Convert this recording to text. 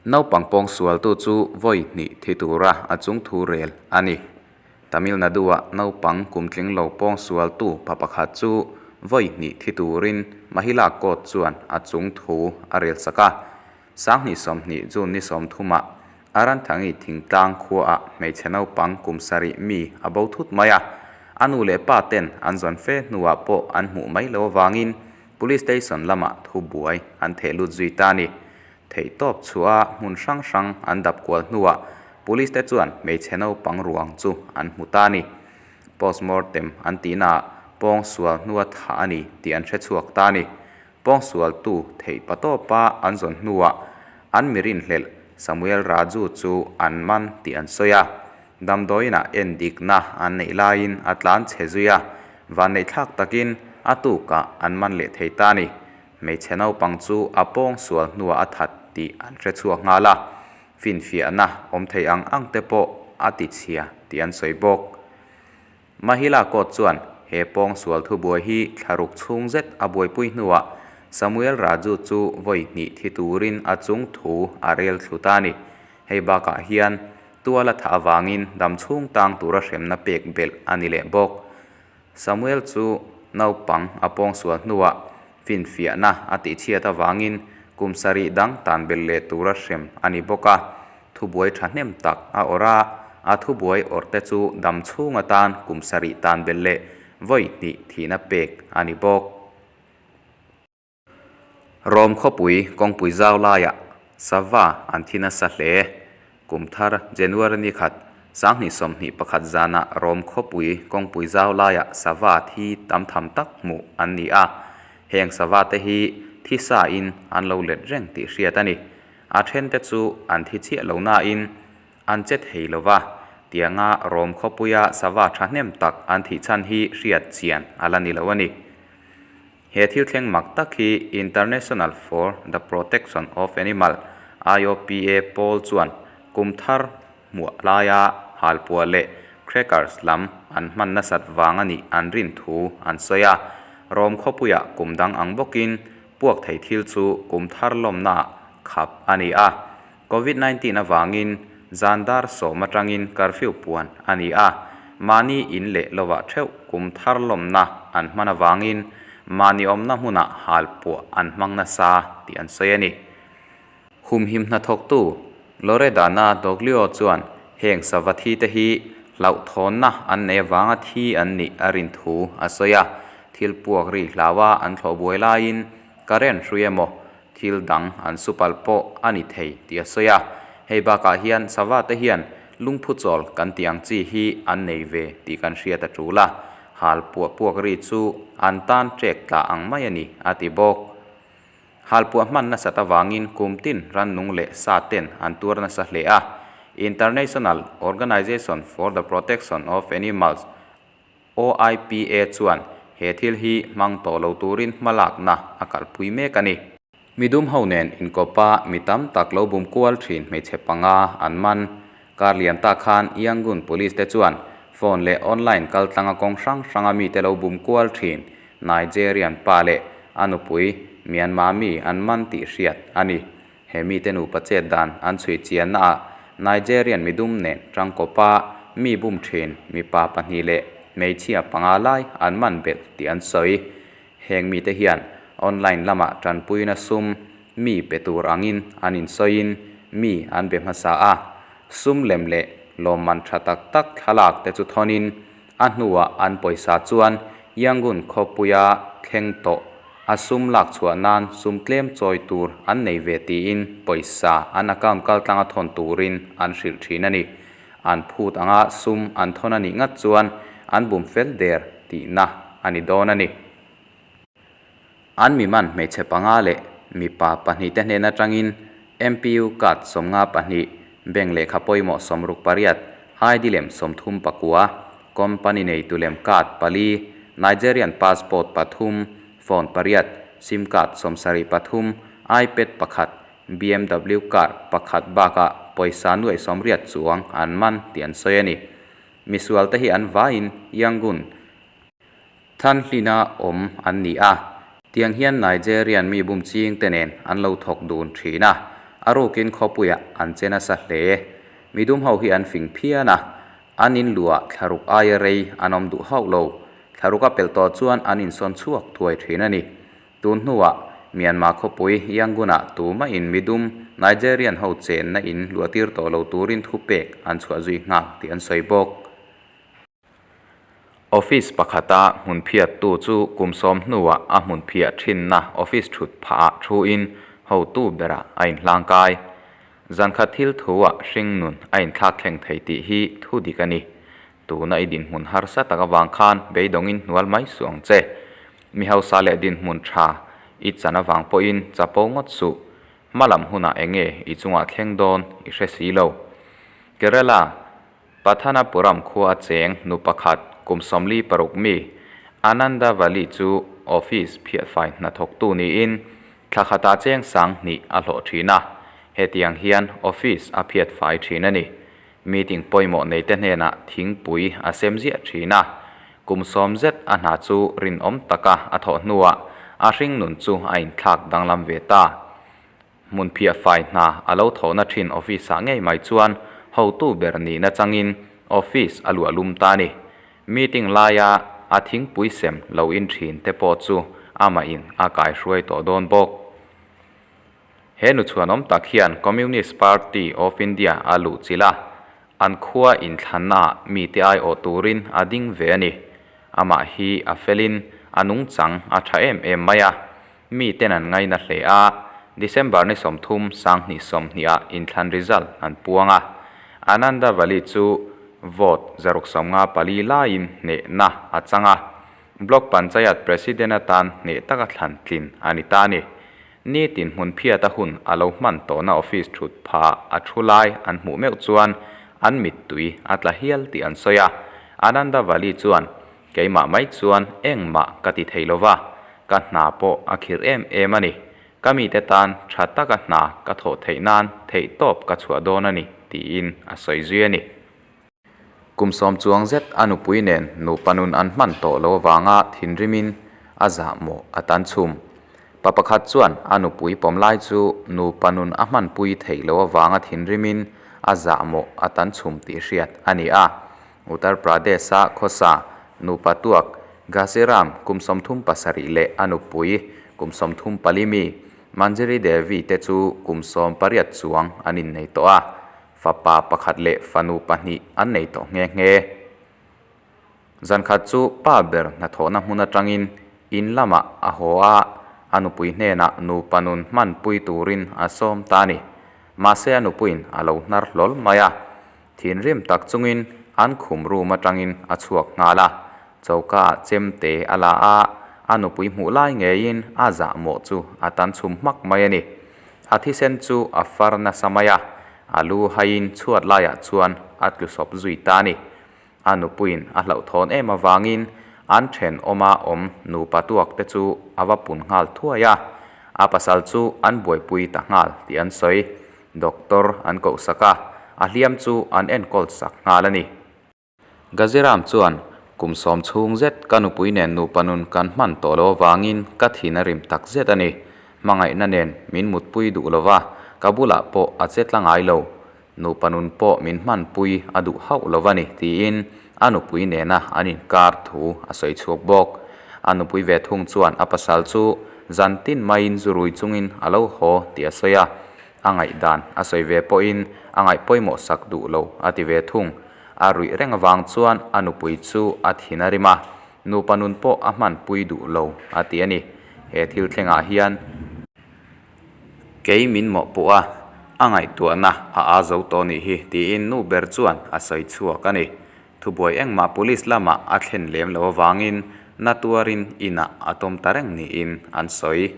Naupang pawngsualtu chu vawi hnih thi tura a chungthu rel a ni. Tamil Nadu-ah naupang kumtling lo pawngsualtu pa pakhat chu vawi hnih thi turin Mahila Court chuan a chungthu a rel sak a. 2020 June ni 30-ah Aranthangi thingtlang khuaah hmeichhe naupang kum sarih mi a bo thut mai a, a nu leh pa ten an zawn fe hnuah pawh an hmuh mai lo avangin Police Station lamah thu buai an theh lut zui ta a ni. Theihtawp chhuah a hmun hrang hrang an dap kual hnuah Police te chuan hmeichhe naupang ruang chu an hmu ta a ni. Postmortem an tihnaah pawngsual hnua thah a ni tih an hre chhuak ta a ni. Pawngsualtu theih patawpa an zawn hnuah an mi rinhlelh Samuel Raju chu an man tih an sawi a. Damdawiinah endikna an neih laiin a tlan chhe zui a, vanneihthlak takin a tukah an man leh thei ta a ni. Hmeichhe naupang chu a pawngsual hnuah a that tih an hre chhuak nghal a, finfiahna awm thei ang ang te pawh a ti chhia tih an sawi bawk. Mahila court chuan he pawngsual thubuai hi thlaruk chhung zet a buaipui hnuah Samuel Raju chu vawi hnih thi turin a chung thu a rel thlu ta a ni. Hei bakah hian tual a thah avangin dam chhung tang tura hremna pek belh a ni leh bawk. Samuel chu naupang a pawngsual hnuah finfiahna a tihchhiat avangin kum sarih dang tan belh leh tura hrem a ni bawk a. Thubuai thahnem tak a awrh a, a thubuai awrhte chu dam chhung atan kum sarih tan belh leh vawi hnih thihna pek a ni bawk. Rom khawpui kawngpui zau laiah sava an thi nasa hle. Kum thar January ni khat 2021 zanah Rom khawpui kawngpui zau laiah sava thi tam tham tak hmuh an ni a. Heng sava te hi thi sa in an lo let reng tih hriat a ni. A thente chu an thi chiah lo nain an che thei lo va, tianga Rom khawpuia sava thahnem tak an thih chhan hi hriat chian a la ni lo a ni. He thil thleng mak tak hi International for the Protection of Animal, IOPA, pawl chuan kum thar hmuah laia halpuah leh crackers lam an hman nasat vang a nih an rin thu an sawi a. Rom khawpuiah kum dang ang bawkin puak thei thil chu kum thar lawmnaah khap a ni a. Covid 19 avangin zan dar 10 atangin curfew puan a ni a, mahni in leh lovah theuh kum thar lawmna an hman avangin mahni awmna hmunah hal puah an hmang nasa tih an sawi a ni. Humhim hnathawktu Loredana Doglio chuan heng sava thi te hi hlauhthawnna an nei avanga thi an nih a rin thu a sawi a, thil puak ri hlaua an thlawh buai laiin current hrui emaw Thil dang an supal pawh a ni thei tih a sawi a, hei bakah hian sava te hian lungphu chawl kan tih ang chi hi an nei ve tih kan hriat a tul a, hal puah puak ri chu an tan ṭek tla ang mai a ni a ti bawk. Hal puah hman nasat avangin kum tin rannung leh sa ten an tuar nasa hle a, International Organization for the Protection of Animals, OIPA chuan he thil hi hmang tawh lo turin hmalakna a kalpui mek a ni. Midum ho nen inkawpa mi tam tak lo bum kual thin hmeichhe panga an man. Kar lian ta khan Yangon Police te chuan phone leh online kaltlanga kawng hrang hranga mite lo bum kual thin Nigerian pa leh a nupui Myanmar mi an man tih hriat a ni. He mite nupa chet dan an chhui chiannaah Nigerian midum nen tangkawpa mi bum thin mipa pahnih leh hmeichhia panga lai an man belh tih an sawi. Heng mite hian online lamah tanpuina sum mi pe tur angin an insawiin mi an be hmasa a, sum lem leh lawmman tha tak tak thlalak te chu thawnin a hnuah an pawisa chuan Yangon khawpuia thleng tawh a sum lak chhuah nan sum tlem chawi tur an nei ve tiin pawisa an account kaltlanga thawn turin an hrilh thin a ni. An phut anga sum an thawn a nih ngat chuan an bum fel der tihna a ni dawn a ni. An miman hmeichhe panga leh mipa pahnihte hnen atangin MPU card 52, bank lehkha pawimawh 68, ID lem 39, company neitu lem card pali, Nigerian passport pathum, phone pariat, sim card 73, iPad pakhat, BMW car pakhat bakah pawisa nuaih 80 chuang an man tih an sawi a ni. Misual te hi an vaiin Yangon Thanhlina awm an ni a, tiang hian Nigerian mi bum ching te nen an lo thawk dun thin a. A rukin khawpuiah an che nasa hle. Midum ho hi an fing phian a, an in luah thlaruk aia rei an awm duh hauh lo. Thlaruk a pelh tawh chuan an insawn chhuak thuai thin a ni. Tun hnuah Myanmar khawpui Yangon-ah tumahin midum Nigerian ho chenna in luahtir tawh lo turin thupek an chhuah zui nghal tih an sawi bawk. Office pakhata hmunphiattu chu kum sawm hnuah a hmunphiah thinna office thut phahah thuin hotu berah a inhlangkai. Zankhat thil thuah hringnun a inthlak thleng thei tih hi thu dik a ni. Tuna i dinhmun harsa tak avang khan beidawngin hnual mai suh ang che. Mi hausa leh dinhmun tha i chan avang pawhin chapo ngawt suh. Hma lam hunah eng nge i chungah thleng dawn i hre si lo. Kerala Pathanapuram khua a cheng nu pakhat kum 46 mi Ananda Valli chu office phiahfai hnathawktu niin thla khatah cheng 2000 a hlawh thin a, hetiang hian office a phiatfai thin a ni. Meeting pawimawh neite hnenah thingpui a sem ziah thin a, kum sawm zet a hna chu rinawm taka a thawh hnuah a hringnun chu a inthlak danglam ve ta. Hmun phiahfai hna a lo thawhna thin office-ah ngei mai chuan hotu ber nihna changin office a luah lum ta a ni. Meeting laia a thingpui sem lo in thin te pawh chu amahin a kaihruai tawh dawn bawk. He nu chhuanawm tak hian Communist Party of India a luh chilh a, an khua inthlannaah mite aiawh turin a ding ve a ni. Amah hi a felin a nungchang a tha em em mai a, miten an ngaina hle a, December ni 30 2020 ah inthlan result an puang a, Ananda Valli chu vote 654 laiin hnehna a chang a, Block Panchayat President atan hneh taka thlan tlin a ni ta a ni. Nitin hmun phiata hun a lo hman tawhna office thut pha a thu lai an hmuh meuh chuan an mittui a tla hial tih an sawi a. Ananda Valli chuan, Keimah mai chuan engmah ka ti thei lova, ka hna pawh a khirh em em a ni. Ka mite tan tha taka hna ka thawh theih nan theihtawp ka chhuah dawn a ni, tiin a sawi zui a ni. Kum sawm chuang zet a nupui nen nupa nun an hman tawh lo avanga thinrimin a zahmawh a tan chhum. Pa pakhat chuan a nupui pawm lai chu nupa nun a hmanpui theih lo avanga thinrimin a zahmawh a tan chhum tih hriat a ni a. Uttar Pradesh-a khawsa nupa tuak Ghasiram kum 37 leh a nupui kum 34 mi Manjiri Devi te chu kum 18 chuang an innei tawh a. Fapa pakhat leh fanu pahnih an nei tawh nghe nghe. Zankhat chu pa ber hnathawhna hmun atangin in lamah a haw a, a nupui hnenah nupa nun hmanpui turin a sawm ta a ni. Mahse a nupuiin a lo hnar hlawl mai a, thinrim tak chungin an khum room atangin a chhuak nghal a, choka ah chemte a la a, a nupui hmuh lai ngeiin a zahmawh chu a tan chhum hmak mai a ni. A thisen chu a far nasa mai a, a lu haiin chhuat laiah chuan a tlu sawp zui ta a ni. A nupuiin a hlauhthawn em avangin an thenawma awm nupa tuak te chu a va pun nghal thuai a, a pasal chu an buaipui ta nghal tih an sawi. Doctor an kohsak a, a hliam chu an enkawl sak nghal a ni. Gaziram chuan, Kum sawm chhung zet ka nupui nen nupa nun kan hman tawh lo avangin ka thin a rim tak zet a ni. Hmangaihna nen min mutpui duh lo va, ka bulah pawh a che tla ngai lo. Nupa nun pawh min hmanpui a duh hauh lo va ni, tiin a nupui nena an inkar thu a sawi chhuak bawk. A nupui ve thung chuan a pasal chu zan tin maiin zurui chungin a lo haw tih a sawi a, a ngaihdan a sawi ve pawhin a ngaih pawimawh sak duh lo a ti ve thung. A ruih reng avang chuan a nupui chu a thin a rim a, nupa nun pawh a hmanpui duh lo a ti a ni. He thil thlengah hian kei min mawhpuh a, a ngaihtuahna a aa zo tawh nih hi tiin nu ber chuan a sawi chhuak a ni. Thubuai engmah police lamah a thlen lem lo avangin na tuarin inah a tawm ta reng niin an sawi.